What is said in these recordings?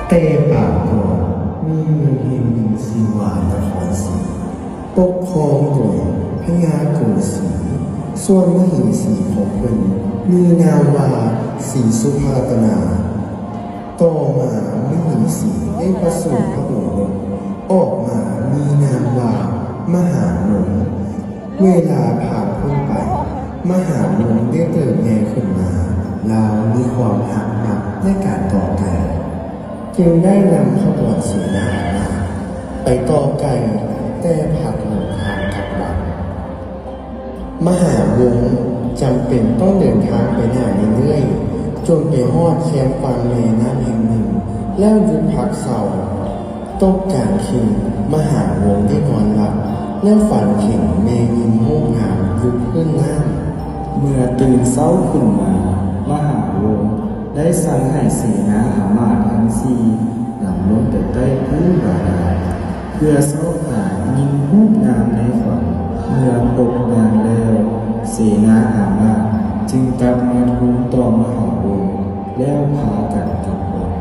ແຕ່ປາງກ່ອນ ມີເມືອງແຫ່ງໜຶ່ງຊື່ວ່ານະຄອນສີ ປົກຄອງໂດຍພະຍາກົງສີ. ສ່ວນມະເຫສີຂອງເພິ່ນມີນາມວ່າສີສຸພາຕະນາ. ຕໍ່ມາມະເຫສີໄດ້ປະສູດພະໂອລົດອອກມາ ມີນາມວ່າມະຫາວົງ. ເວລາຜ່ານພົ້ນໄປ, ມະຫາວົງໄດ້ເຕີບໃຫຍ່ຂຶ້ນມາ. ລາວມີຄວາມຮັກມັກໃນການຕໍ່ໄກ່, ຈຶ່ງໄດ້ນຳຂະບວນເສນາອາມາດໄປຕໍ່ໄກ່, ແຕ່ພັດຫຼົງທາງກັບວັງ. ມະຫາວົງຈຳເປັນຕ້ອງເດີນທາງໄປໜ້າເລື້ອຍໆ, ຈົນໄປຮອດແຄມຝັ່ງແມ່ນ້ຳແຫ່ງໜຶ່ງ ແລ້ວຢຸດພັກເຊົາ. ຕົກກາງຄືນ, ມະຫາວົງໄດ້ນອນຫຼັບ ແລະ ຝັນເຫັນແມ່ຍິງຮູບງາມຢູ່ພື້ນນ້ຳ. ເມື່ອຕື່ນເຊົ້າຂຶ້ນມາ, ມະຫາວົງໄດ້ສັ່ງໃຫ້ເສນາອາມາດທັງສີ່ນຳລົງໄປໃຕ້ພື້ນບາດານ ເພື່ອຊອກຫາຍິງຮູບງາມໃນຝັນ. ເມື່ອພົບນາງແລ້ວ, ເສນາອາມາດຈຶ່ງກັບມາທູນຕໍ່ມະຫາວົງ ແລ້ວພາກັນກັບວັງ.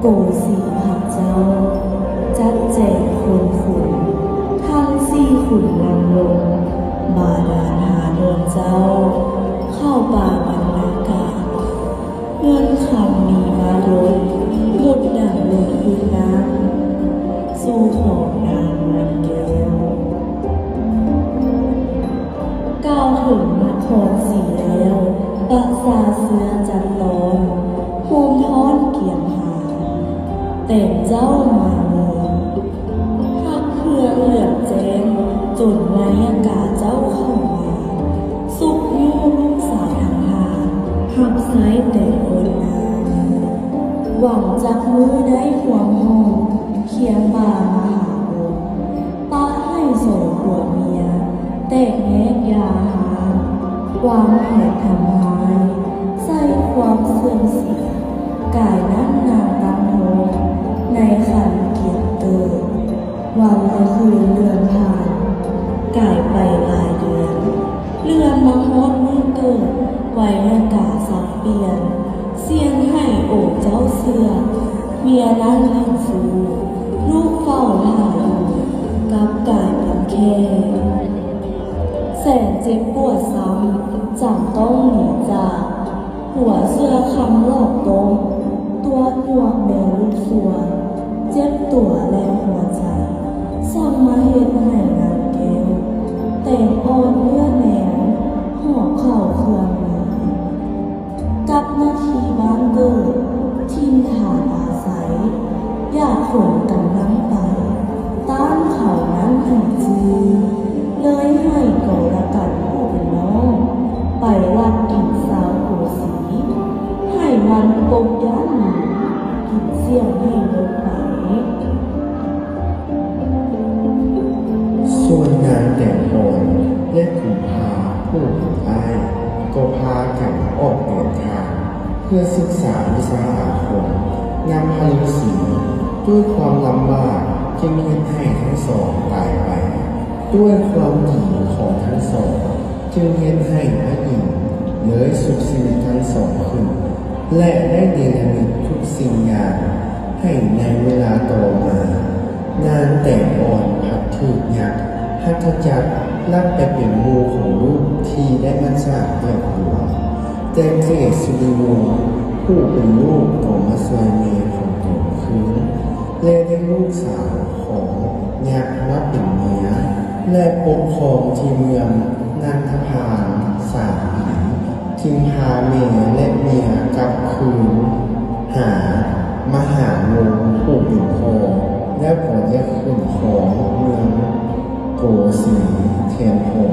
ໂກສີພະເຈົ້າຈັດແຈງຄົນຂຸນທັງສີ່ຂຸນນຳລົງບາດານຫາດວງເຈົ້າ ເຂົ້າປ່າບັນນາກາດ. ເງິນຄຳມີມາລົດໝົດດັງລົງພື້ນນ້ຳ ສູ່ຂອງນາງນາງແກ້ວ. ກ່າວເຖິງນະຄອນສີແລ້ວ, ປະຊາເຊື້ອຈັນຕອນ ໂຮມຮ້ອນກຽມຫາ ແຕ່ງເຈົ້າມາເມີນ ຮັກເພື່ອນເຫຼືອງແຈ້ງ ຈົນໄລຍະກາເຈົ້າເຂົ້າມາ ຊຸກຍູ້ລູກສາວທັງຫ້າ ຮັບໃຊ້ແຕ່ງອ່ອນນາງ ຫວັງຈັກມື້ໄດ້ຄວາມຮ່ອມ ຄຽງບ່າມະຫາວົງ ປະໃຫ້ສອງຜົວເມຍ ແຕກແຍກຢ່າຮ້າງ ວາງແຜນທຳຮ້າຍ ໃສ່ຄວາມເສື່ອມເສຍ ກາຍນັ້ນນາງຕັ້ງທ້ອງ ໃນຄັນກຽມເກີດ ວັນລະຄືນເດືອນຜ່ານ ກາຍໄປຫຼາຍເດືອນ ເລື່ອນມາຮອດມື້ເກີດ ໄວຍະກາສັບປ່ຽນ ສ່ຽງໃຫ້ໂອເຈົ້າເຊື່ອ ເມຍນັ້ນຫຼິ້ນຊູ້ ລູກເຝົ້າຖ້າຢູ່ ກັບກາຍເປັນແຂກ ແສນເຈັບປວດຊ້ຳ ຈັ່ງຕ້ອງໜີຈາກ ຜົວເຊື່ອຄຳຫຼອກຕົ້ມ ຕົວະໜວກແມ່ລູກຊົ່ວ ເຈັບຕົວແລະຫົວໃຈ ຊ່າງມາເຮັດໃຫ້ນາງແກ້ວ ແຕກອ່ອນເຫຍື່ອແນວ ຫອບເຂົ້າເຄື່ອງມີ ກັບນາທີບ້ານເກີດ ຖິ່ນຖານອາໄສ ຢ່າຂົນກຳລັງໄປ ຕ້ານເຂົານັ້ນໃຫ້ຈື່ ເລີຍໃຫ້ກໍລະກັນຜູ້ເປັນນ້ອງ ໄປລັກກິນສາວໂກສີ ໃຫ້ມັນປົກຢ້ານໜີ ກິນສ່ຽງໃຫ້ໝົດໄປ. ສ່ວນນາງແຕງອ່ອນ ແລະ ກຸມພາ ຜູ້ເປັນອ້າຍ ກໍພາກັນອອກເດີນທາງ ເພື່ອສຶກສາວິຊາອາຄົມນຳພະລືສີ. ດ້ວຍຄວາມລຳບາກຈຶ່ງເຮັດໃຫ້ທັງສອງຕາຍໄປ, ດ້ວຍຄວາມດີຂອງທັງສອງຈຶ່ງເຮັດໃຫ້ພະອິນເລີຍຊຸບຊີວິດທັງສອງຂຶ້ນ ແລະ ໄດ້ເນລະມິດທຸກສິ່ງຢ່າງໃຫ້ໃນເວລາຕໍ່ມາ. ນາງແຕງອ່ອນພັດຖືກຍັກຮັດທະຈັກລັກໄປເປັນໝູ່ຂອງລູກທີ່ໄດ້ມາຈາກແຍກຕົວ, ແຕ່ເກດສຸລິວົງຜູ້ເປັນລູກກໍມາຊ່ວຍແມ່ຂອງຕົນຄືນ ແລະ ໄດ້ລູກສາວຂອງຍັກມາເປັນເມຍ ແລະ ປົກຄອງທີ່ເມືອງນັນທະພານສາມປີ. ຈຶ່ງພາແມ່ ແລະ ເມຍກັບຄືນຫາມະຫາວົງຜູ້ເປັນພໍ່ ແລ້ວກໍໄດ້ຂຶ້ນຄອງເມືອງໂກສີແທນພໍ່.